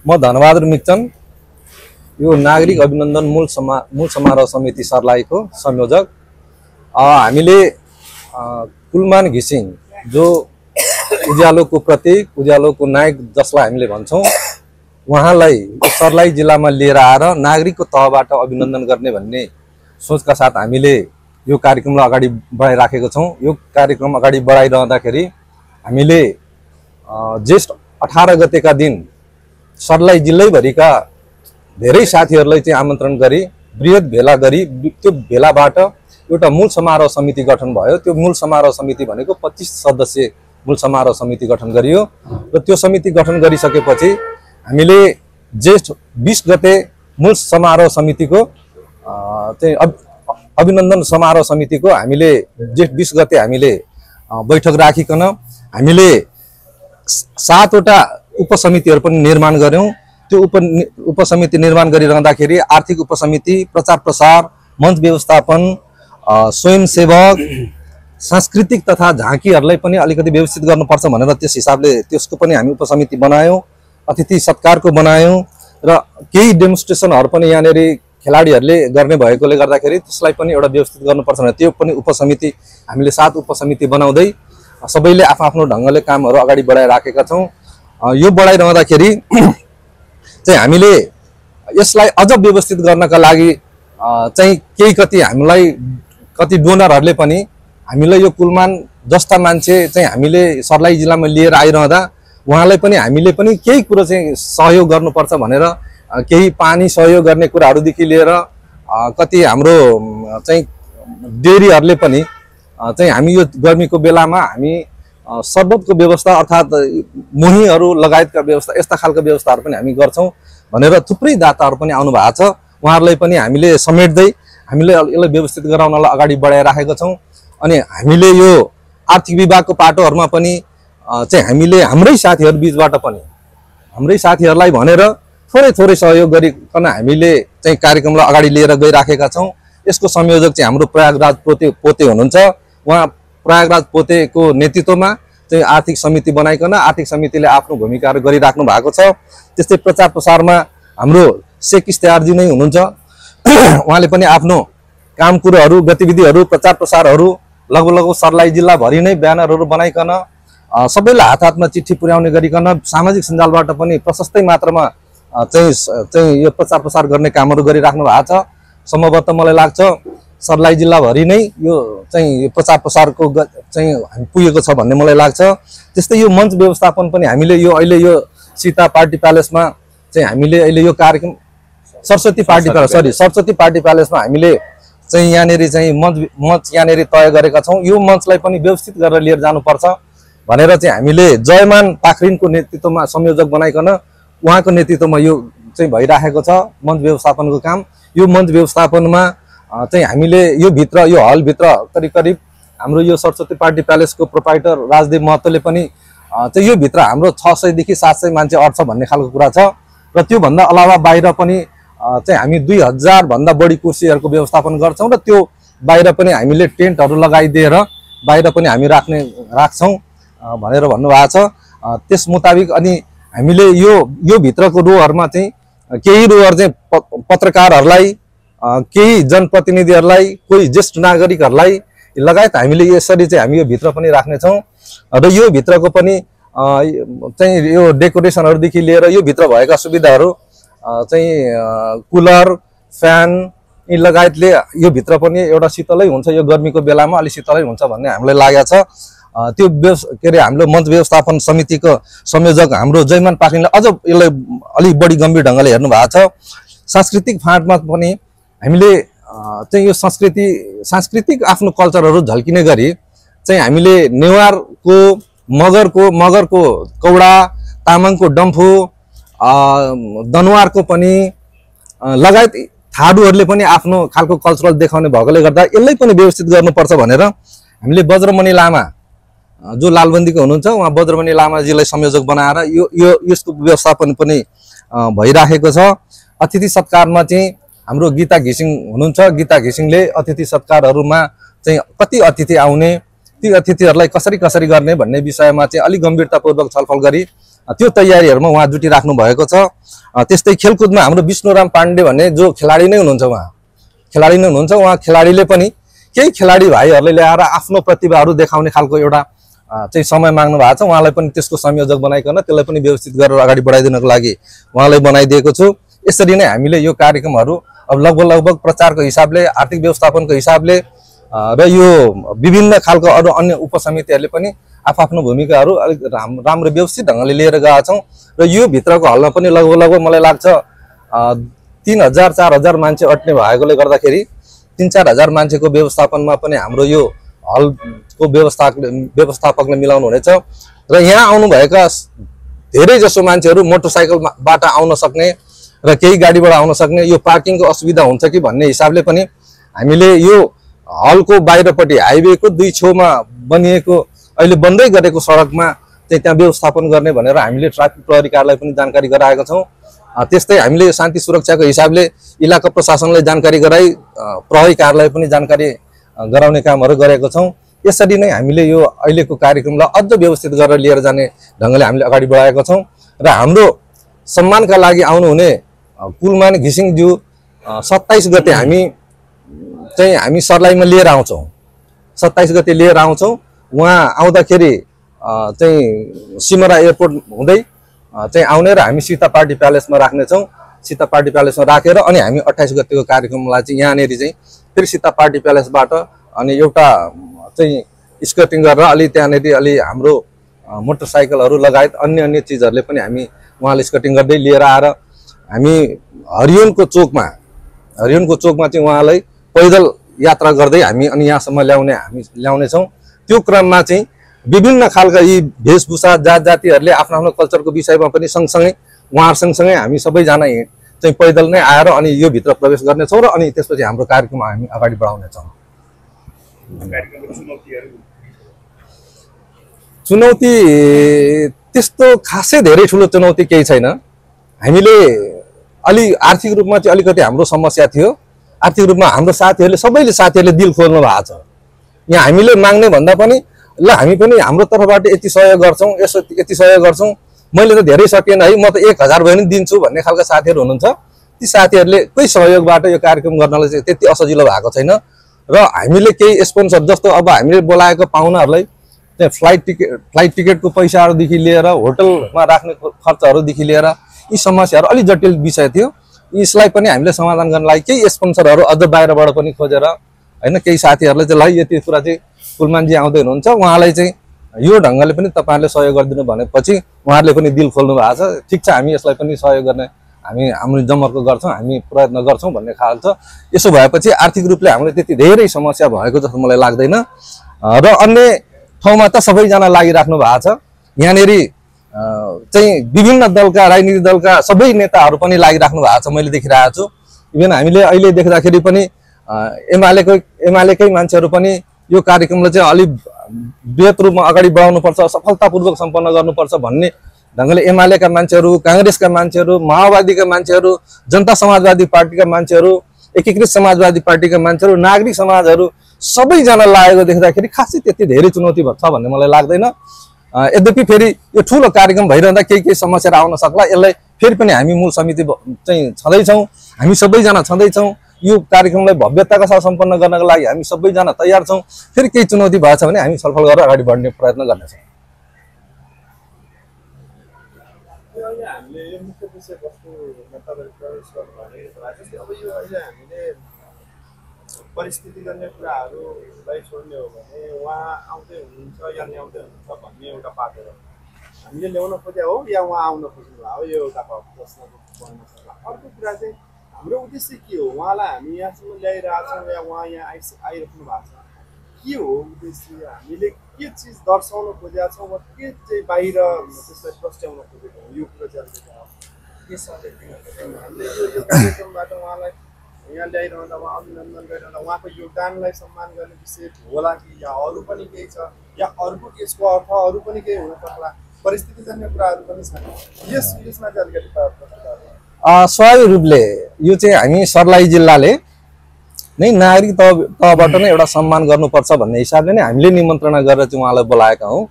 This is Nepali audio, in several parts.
म धनबहादुर मिक्चन यो नागरिक अभिनन्दन मूल समारोह समिति सर्लाहीको संयोजक। हामीले कुलमान घिसिङ जो उज्यालोको प्रतीक, उज्यालोको नायक जसलाई हामीले भन्छौं, उहाँलाई सर्लाही जिल्लामा लिएर आएर नागरिकको तहबाट अभिनन्दन गर्ने भन्ने सोचका साथ हामीले यो कार्यक्रमलाई अगाडि बढाइराखेका छौं। यो कार्यक्रम अगाडि बढाइरहँदाखेरि हामीले जेष्ठ 18 गतेका दिन सर्लाही जिल्लैभरिका धेरै साथीहरूलाई चाहिँ आमन्त्रण गरी बृहत भेला गरी त्यो भेलाबाट एउटा मूल समारोह समिति गठन भयो। त्यो मूल समारोह समिति भनेको 25 सदस्यीय मूल समारोह समिति गठन गरियो र त्यो समिति गठन गरिसकेपछि हामीले जेष्ठ 20 गते मूल समारोह समितिको चाहिँ अभिनन्दन समारोह समितिको हामीले जेष्ठ 20 गते हामीले बैठक राखिकन हामीले 7 वटा उपसमितिहरू पनि निर्माण गर्यौं। त्यो उपसमिति निर्माण गरिरहँदाखेरि आर्थिक उपसमिति, प्रचार प्रसार, मञ्च व्यवस्थापन, स्वयंसेवक, सांस्कृतिक तथा झाँकीहरूलाई पनि अलिकति व्यवस्थित गर्नुपर्छ भनेर त्यस हिसाबले त्यसको पनि हामी उपसमिति बनायौं। अतिथि सत्कारको बनायौं र केही डेमोन्स्ट्रेसनहरू पनि यहाँनेरि खेलाडीहरूले गर्ने भएकोले गर्दाखेरि त्यसलाई पनि एउटा व्यवस्थित गर्नुपर्छ भनेर त्यो पनि उपसमिति हामीले 7 उपसमिति बनाउँदै सबैले आफ्नो ढंगले कामहरू अगाडि बढाइराखेका छौं। यो बढाइरहँदाखेरि चाहिँ हामीले यसलाई अझ व्यवस्थित गर्नका लागि चाहिँ कति हामीलाई कति डोनरहरूले पनि हामीलाई यो कुलमान जस्ता मान्छे चाहिँ हामीले सर्लाही जिल्लामा लिएर आइरहँदा उहाँलाई पनि हामीले पनि केही कुरो चाहिँ सहयोग गर्नुपर्छ भनेर केही पानी सहयोग गर्ने कुराहरूदेखि लिएर कति हाम्रो चाहिँ डेरीहरूले पनि चाहिँ हामी यो गर्मीको बेलामा हामी शरबतको व्यवस्था अर्थात् मोहीहरू लगायतका व्यवस्था यस्ता खालका व्यवस्थाहरू पनि हामी गर्छौं भनेर थुप्रै दाताहरू पनि आउनु भएको छ। उहाँहरूलाई पनि हामीले समेट्दै हामीले यसलाई व्यवस्थित गराउनलाई अगाडि बढाइराखेका छौं। अनि हामीले यो आर्थिक विभागको पाटोहरुमा पनि चाहिँ हामीले हाम्रै साथीहरु बीचबाट पनि हाम्रै साथीहरुलाई भनेर थोरै सहयोग गरिकन हामीले चाहिँ कार्यक्रमलाई अगाडि लिएर गइराखेका छौं। यसको संयोजक चाहिँ हाम्रो प्रयागराज पोते हुनुहुन्छ। उहाँ प्रयागराज पोतेको नेतृत्वमा चाहिँ आर्थिक समिति बनाइकन आर्थिक समितिले आफ्नो भूमिकाहरू गरिराख्नु भएको छ। त्यस्तै प्रचार प्रसारमा हाम्रो शेख इस्तेहारजी नै हुनुहुन्छ। उहाँले पनि आफ्नो काम कुरोहरू गतिविधिहरू प्रचार प्रसारहरू लगभग सर्लाही जिल्ला भरि नै ब्यानरहरू बनाइकन सबैलाई हातमा चिठी पुर्याउने गरिकन सामाजिक सञ्जालबाट पनि प्रशस्तै मात्रामा चाहिँ यो प्रचार प्रसार गर्ने कामहरू गरिराख्नु भएको छ। सम्भवतः मलाई लाग्छ सर्लाही जिल्ला भरि नै यो चाहिँ प्रचार प्रसारको चाहिँ पुगेको छ भन्ने मलाई लाग्छ। त्यस्तै यो मञ्च व्यवस्थापन पनि हामीले यो अहिले यो सीता पार्टी प्यालेसमा चाहिँ हामीले अहिले यो कार्यक्रम सरस्वती पार्टी प्यालेसमा हामीले चाहिँ यहाँनेरि चाहिँ मञ्च यहाँनेरि तय गरेका छौं। यो मञ्चलाई पनि व्यवस्थित गरेर लिएर जानुपर्छ भनेर चाहिँ हामीले जयमान पाखरिनको नेतृत्वमा संयोजक बनाइकन उहाँको नेतृत्वमा यो चाहिँ भइराखेको छ मञ्च व्यवस्थापनको काम। यो मञ्च व्यवस्थापनमा चाहिँ हामीले यो हल भित्र करिब हाम्रो यो सरस्वती पार्टी प्यालेसको प्रोप्राइटर राजदेव महतोले पनि चाहिँ यो भित्र हाम्रो 600 देखि 700 मान्छे अट्छ भन्ने खालको कुरा छ र त्यो भन्दा अलावा बाहिर पनि चाहिँ हामी 2000 भन्दा बढी कुर्सीहरुको व्यवस्थापन गर्छौं र त्यो बाहिर पनि हामीले टेन्टहरु लगाइदिएर बाहिर पनि हामी राख्छौं भनेर भन्नु भएको छ। त्यस मुताबिक अनि हामीले यो भित्रको रोहरुमा चाहिँ केही रोहरु चाहिँ पत्रकारहरुलाई, केही जनप्रतिनिधिहरुलाई, कोही ज्येष्ठ नागरिकहरुलाई लगायत हामीले यसरी चाहिँ हामी यो भित्र पनि राख्ने छौं र यो भित्रको पनि चाहिँ यो डेकोरेसनहरु देखि लिएर यो भित्र भएका सुविधाहरु चाहिँ कुलर, फ्यान यी लगायतले यो भित्र पनि एउटा शीतलै हुन्छ। यो गर्मीको बेलामा अलि शीतलै हुन्छ भन्ने हामीलाई लागेको छ। त्यो के रे हाम्रो मञ्च व्यवस्थापन समितिको संयोजक हाम्रो जयमान पाखरिनले अझ यसलाई अलि बढी गम्भीर ढंगले हेर्नु भएको छ। सांस्कृतिक फाँटमा पनि हामीले चाहिँ यो सांस्कृतिक आफ्नो कल्चरहरू झल्किने गरी चाहिँ हामीले नेवारको, मगरको कौडा, तामाङको डम्फु, दनुवारको पनि लगायत थाडुहरूले पनि आफ्नो खालको कल्चरल देखाउने भएकोले गर्दा यसलाई पनि व्यवस्थित गर्नुपर्छ भनेर हामीले बज्रमणि लामा जो लालबन्दीको हुनुहुन्छ उहाँ बज्रमणि लामाजीलाई संयोजक बनाएर यसको व्यवस्थापन पनि भइराखेको छ। अतिथि सत्कारमा चाहिँ हाम्रो गीता घिसिङ हुनुहुन्छ। गीता घिसिङले अतिथि सत्कारहरुमा चाहिँ कति अतिथि आउने, ती अतिथिहरुलाई कसरी गर्ने भन्ने विषयमा चाहिँ अलि गम्भीरतापूर्वक छलफल गरी त्यो तयारीहरुमा उहाँ जुटिराख्नु भएको छ। त्यस्तै खेलकुदमा हाम्रो विष्णुराम पाण्डे भन्ने जो खेलाडी नै हुनुहुन्छ, उहाँ खेलाडीले पनि केही खेलाडी भाइहरूले ल्याएर आफ्नो प्रतिभाहरू देखाउने खालको एउटा चाहिँ समय माग्नु भएको छ। उहाँलाई पनि त्यसको संयोजक बनाइकन त्यसलाई पनि व्यवस्थित गरेर अगाडि बढाइदिनको लागि उहाँलाई बनाइदिएको छु। यसरी नै हामीले यो कार्यक्रमहरू अब लगभग प्रचारको हिसाबले, आर्थिक व्यवस्थापनको हिसाबले र यो विभिन्न खालको अरू अन्य उपसमितिहरूले पनि आफ्नो भूमिकाहरू अलिक राम्रो व्यवस्थित ढङ्गले लिएर गएका छौँ। र यो भित्रको हलमा पनि लगभग मलाई लाग्छ 3000-4000 मान्छे अट्ने भएकोले गर्दाखेरि 3-4 हजार मान्छेको व्यवस्थापनमा पनि हाम्रो यो हलको व्यवस्थापकले मिलाउनु हुनेछ। र यहाँ आउनुभएका धेरै जसो मान्छेहरू मोटरसाइकलबाट आउन सक्ने र केही गाडीबाट आउन सक्ने, यो पार्किङको असुविधा हुन्छ कि भन्ने हिसाबले पनि हामीले यो हलको बाहिरपट्टि हाइवेको 2 छेउमा बनिएको अहिले बन्दै गरेको सडकमा चाहिँ त्यहाँ व्यवस्थापन गर्ने भनेर हामीले ट्राफिक प्रहरी कार्यालय पनि जानकारी गराएका छौँ। त्यस्तै हामीले शान्ति सुरक्षाको हिसाबले इलाका प्रशासनलाई जानकारी गराई प्रहरी कार्यालय पनि जानकारी गराउने कामहरू गरेको छौँ। यसरी नै हामीले यो अहिलेको कार्यक्रमलाई अझ व्यवस्थित गरेर लिएर जाने ढङ्गले हामीले अगाडि बढाएका छौँ। र हाम्रो सम्मानका लागि आउनुहुने कुलमान घिसिङज्यू 27 गते हामी सर्लाहीमा लिएर आउँछौँ। 27 गते लिएर आउँछौँ। उहाँ आउँदाखेरि चाहिँ सिमरा एयरपोर्ट हुँदै चाहिँ आउने र हामी सीता पार्टी प्यालेसमा राख्नेछौँ। सीता पार्टी प्यालेसमा राखेर अनि हामी 28 गतेको कार्यक्रमलाई चाहिँ यहाँनिर चाहिँ फेरि सीता पार्टी प्यालेसबाट अनि एउटा चाहिँ स्केटिङ गरेर अलि त्यहाँनिर अलि हाम्रो मोटरसाइकलहरू लगायत अन्य चिजहरूले पनि हामी उहाँले स्केटिङ गर्दै लिएर आएर हामी हरियोनको चोकमा चाहिँ उहाँलाई पैदल यात्रा गर्दै हामी अनि यहाँसम्म ल्याउनेछौँ। त्यो क्रममा चाहिँ विभिन्न खालका यी वेशभूषा जातिहरूले आफ्नो कल्चरको विषयमा पनि सँगसँगै उहाँहरूसँगसँगै हामी सबैजना चाहिँ पैदल नै आएर अनि यो भित्र प्रवेश गर्नेछौँ र अनि त्यसपछि हाम्रो कार्यक्रम हामी अगाडि बढाउनेछौँ। चुनौती त्यस्तो खासै धेरै ठुलो चुनौती केही छैन। हामीले अलि आर्थिक रूपमा चाहिँ अलिकति हाम्रो समस्या थियो। आर्थिक रूपमा हाम्रो साथीहरूले दिल खोल्नु भएको छ। यहाँ हामीले माग्ने भन्दा पनि ल हामी पनि हाम्रो तर्फबाट यति सहयोग गर्छौँ, यति सहयोग गर्छौँ, मैले त धेरै सकेन है, म त 1000 भए पनि दिन्छु भन्ने खालका साथीहरू हुनुहुन्छ। ती साथीहरूले कोही सहयोगबाट यो कार्यक्रम गर्नलाई चाहिँ त्यति असजिलो भएको छैन। र हामीले केही स्पोन्सर जस्तो अब हामीले बोलाएको पाहुनाहरूलाई चाहिँ फ्लाइट टिकटको पैसाहरूदेखि लिएर होटलमा राख्ने खर्चहरूदेखि लिएर यी समस्याहरू अलि जटिल विषय थियो। यसलाई पनि हामीले समाधान गर्नलाई केही स्पोन्सरहरू अझ बाहिरबाट पनि खोजेर हैन केही साथीहरूले चाहिँ ल यति कुरा चाहिँ कुलमानजी आउँदै हुनुहुन्छ, उहाँलाई चाहिँ यो ढङ्गले पनि तपाईँहरूले सहयोग गरिदिनु भनेपछि उहाँहरूले पनि दिल खोल्नु भएको छ। ठिक छ, हामी यसलाई पनि सहयोग गर्ने हामी जमर्को गर्छौँ, हामी प्रयत्न गर्छौँ भन्ने खाल छ। यसो भएपछि आर्थिक रूपले हामीलाई त्यति धेरै समस्या भएको जस्तो मलाई लाग्दैन। र अन्य ठाउँमा त सबैजना लागिराख्नु भएको छ। यहाँनिर चाहिँ विभिन्न दलका, राजनीतिक दलका सबै नेताहरू पनि लागिराख्नु भएको छ, मैले देखिरहेको छु। इभन हामीले अहिले देख्दाखेरि पनि एमालेकै मान्छेहरू पनि यो कार्यक्रमलाई चाहिँ अलि बृहत रूपमा अगाडि बढाउनुपर्छ, सफलतापूर्वक सम्पन्न गर्नुपर्छ भन्ने ढङ्गले एमालेका मान्छेहरू, काङ्ग्रेसका मान्छेहरू, माओवादीका मान्छेहरू, जनता समाजवादी पार्टीका मान्छेहरू, एकीकृत समाजवादी पार्टीका मान्छेहरू, नागरिक समाजहरू सबैजना लागेको देख्दाखेरि खासै त्यति धेरै चुनौती छ भन्ने मलाई लाग्दैन। यद्यपि फेरि यो ठुलो कार्यक्रम भइरहँदा केही समस्याहरू आउन सक्ला। यसलाई फेरि पनि हामी मूल समिति चाहिँ छँदैछौँ, हामी सबैजना छँदैछौँ। यो कार्यक्रमलाई भव्यताका साथ सम्पन्न गर्नको लागि हामी सबैजना तयार छौँ। फेरि केही चुनौती भएको छ भने हामी छलफल गरेर अगाडि बढ्ने प्रयत्न गर्नेछौँ। परिस्थिति गर्ने कुराहरूलाई छोड्ने हो भने उहाँ आउँदै हुनुहुन्छ या ल्याउँदै हुनुहुन्छ भन्ने एउटा बाटो हो। हामीले ल्याउन खोजे हो या उहाँ आउन खोज्नु भयो, यो एउटा प्रश्नको बन्न सक्ला। अर्को कुरा चाहिँ हाम्रो उद्देश्य के हो, उहाँलाई हामी यहाँसम्म ल्याइरहेछौँ या उहाँ यहाँ आइराख्नु भएको छ, के हो उद्देश्य, हामीले के चिज दर्शाउन खोजेका छौँ वा के चाहिँ बाहिर त्यसलाई प्रस्ट्याउन खोजेको हो, यो कुरा चाहिँ हामीले यो कार्यक्रमबाट उहाँलाई यहाँ ल्याइरहँदा उहाँ अभिनन्दन गरिरहँदा उहाँको योगदानलाई सम्मान गर्ने विषय होला कि या अरू पनि केही छ या अर्को यसको अर्थ अरू पनि केही हुन सक्ला, परिस्थितिजन्य कुराहरू पनि छन्। यसमा चाहिँ अलिकति स्वाभाविक रूपले यो चाहिँ हामी सर्लाही जिल्लाले नै नागरिक तहबाट नै एउटा सम्मान गर्नुपर्छ भन्ने हिसाबले नै हामीले निमन्त्रणा गरेर चाहिँ उहाँलाई बोलाएका हौँ।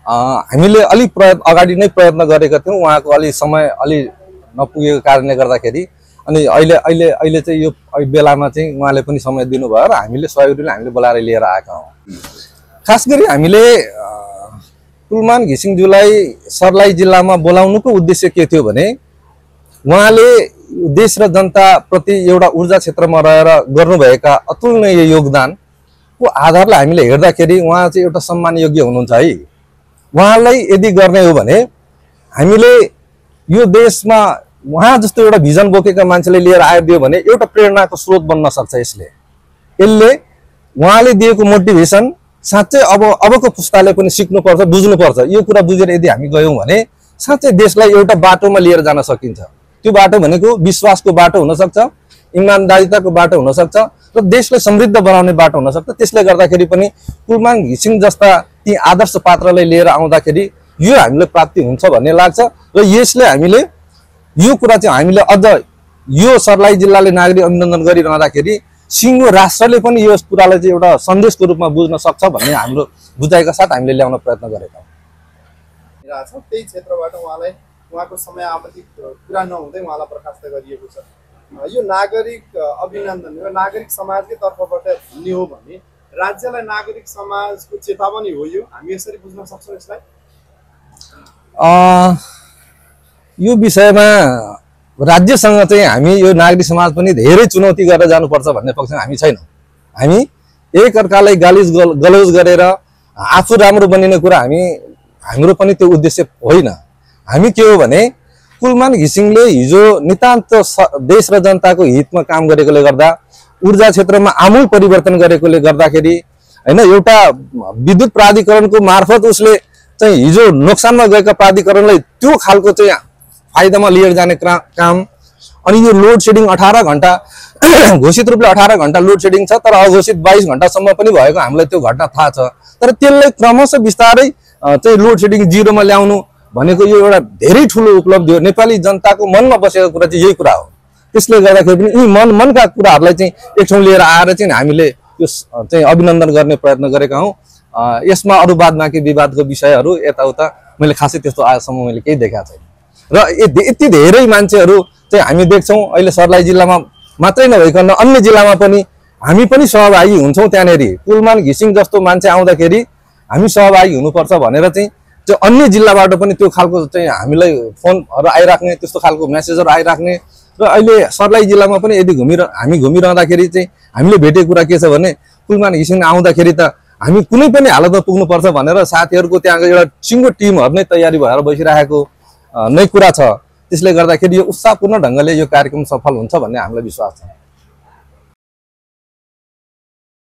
हामीले अलिक अगाडि नै प्रयत्न गरेका थियौँ, उहाँको अलि समय अलि नपुगेको कारणले गर्दाखेरि। अनि अहिले चाहिँ यो बेलामा चाहिँ उहाँले पनि समय दिनुभयो र हामीले सहयोगीले हामीले बोलाएर लिएर आएका हौँ। खास गरी हामीले कुलमान घिसिङज्यूलाई सर्लाही जिल्लामा बोलाउनुको उद्देश्य के थियो भने उहाँले देश र जनताप्रति एउटा ऊर्जा क्षेत्रमा रहेर गर्नुभएका अतुलनीय योगदानको आधारलाई हामीले हेर्दाखेरि उहाँ चाहिँ एउटा सम्मान योग्य हुनुहुन्छ है। उहाँलाई यदि गर्ने हो भने हामीले यो देशमा उहाँ जस्तो एउटा भिजन बोकेका मान्छेले लिएर आइदियो भने एउटा प्रेरणाको स्रोत बन्न सक्छ। यसले उहाँले दिएको मोटिभेसन साँच्चै अबको पुस्ताले पनि सिक्नुपर्छ, बुझ्नुपर्छ। यो कुरा बुझेर यदि हामी गयौँ भने साँच्चै देशलाई एउटा बाटोमा लिएर जान सकिन्छ। त्यो बाटो भनेको विश्वासको बाटो हुनसक्छ, इमानदारिताको बाटो हुनसक्छ र देशलाई समृद्ध बनाउने बाटो हुनसक्छ। त्यसले गर्दाखेरि पनि कुलमान घिसिङ जस्ता ती आदर्श पात्रलाई लिएर आउँदाखेरि यो हामीलाई प्राप्ति हुन्छ भन्ने लाग्छ। र यसले हामीले यो कुरा चाहिँ हामीले अझ यो सर्लाही जिल्लाले नागरिक अभिनन्दन गरिरहँदाखेरि सिङ्गो राष्ट्रले पनि यो कुरालाई चाहिँ एउटा सन्देशको रूपमा बुझ्न सक्छ भन्ने हाम्रो बुझाइका साथ हामीले ल्याउन प्रयत्न गरेका हौँ। त्यही क्षेत्रबाट उहाँलाई उहाँको समय आवधिक पुरा नहुँदै उहाँलाई बर्खास्त गरिएको छ। यो नागरिक अभिनन्दन यो नागरिक समाजकै तर्फबाट भन्ने हो भने राज्यलाई नागरिक समाजको चेतावनी हो यो, हामी यसरी बुझ्न सक्छौँ यसलाई। यो विषयमा राज्यसँग चाहिँ हामी यो नागरिक समाज पनि धेरै चुनौती गरेर जानुपर्छ भन्ने पक्षमा हामी छैनौँ। हामी एकअर्कालाई गलौज गरेर आफू राम्रो बनिने कुरा हाम्रो पनि त्यो उद्देश्य होइन। हामी के हो भने कुलमान घिसिङले हिजो नितान्त देश र जनताको हितमा काम गरेकोले गर्दा, ऊर्जा क्षेत्रमा आमूल परिवर्तन गरेकोले गर्दाखेरि हैन, एउटा विद्युत प्राधिकरणको मार्फत उसले चाहिँ हिजो नोक्सानमा गएका प्राधिकरणलाई त्यो खालको चाहिँ फाइदामा लिएर जाने काम। अनि यो लोड सेडिङ 18 घण्टा घोषित रूपले 18 घण्टा लोड सेडिङ छ, तर अघोषित 22 घण्टासम्म पनि भएको हामीलाई त्यो घटना थाहा छ। तर त्यसलाई क्रमशः बिस्तारै चाहिँ लोड सेडिङ जिरोमा ल्याउनु भनेको यो एउटा धेरै ठुलो उपलब्धि हो। नेपाली जनताको मनमा बसेको कुरा चाहिँ यही कुरा हो। त्यसले गर्दाखेरि पनि यी मनका कुराहरूलाई चाहिँ एक ठाउँ लिएर आएर चाहिँ हामीले यो चाहिँ अभिनन्दन गर्ने प्रयत्न गरेका हौँ। यसमा अरू बादबाँकी विवादको विषयहरू यताउता मैले खासै त्यस्तो आजसम्म मैले केही देखाएको छैन। र यति धेरै मान्छेहरू चाहिँ हामी देख्छौँ अहिले सर्लाही जिल्लामा मात्रै नभइकन अन्य जिल्लामा पनि हामी पनि सहभागी हुन्छौँ। त्यहाँनिर कुलमान घिसिङ जस्तो मान्छे आउँदाखेरि हामी सहभागी हुनुपर्छ भनेर चाहिँ त्यो अन्य जिल्लाबाट पनि त्यो खालको चाहिँ हामीलाई फोनहरू आइराख्ने, त्यस्तो खालको मेसेजहरू आइराख्ने। र अहिले सर्लाही जिल्लामा पनि यदि हामी घुमिरहँदाखेरि चाहिँ हामीले भेटेको कुरा के छ भने कुलमान घिसिङ आउँदाखेरि त हामी कुनै पनि हालतमा पुग्नुपर्छ भनेर साथीहरूको त्यहाँको एउटा सिङ्गो टिमहरू नै तयारी भएर बसिरहेको नै कुरा छ। त्यसले गर्दाखेरि यो उत्साहपूर्ण ढङ्गले यो कार्यक्रम सफल हुन्छ भन्ने हामीलाई विश्वास छ।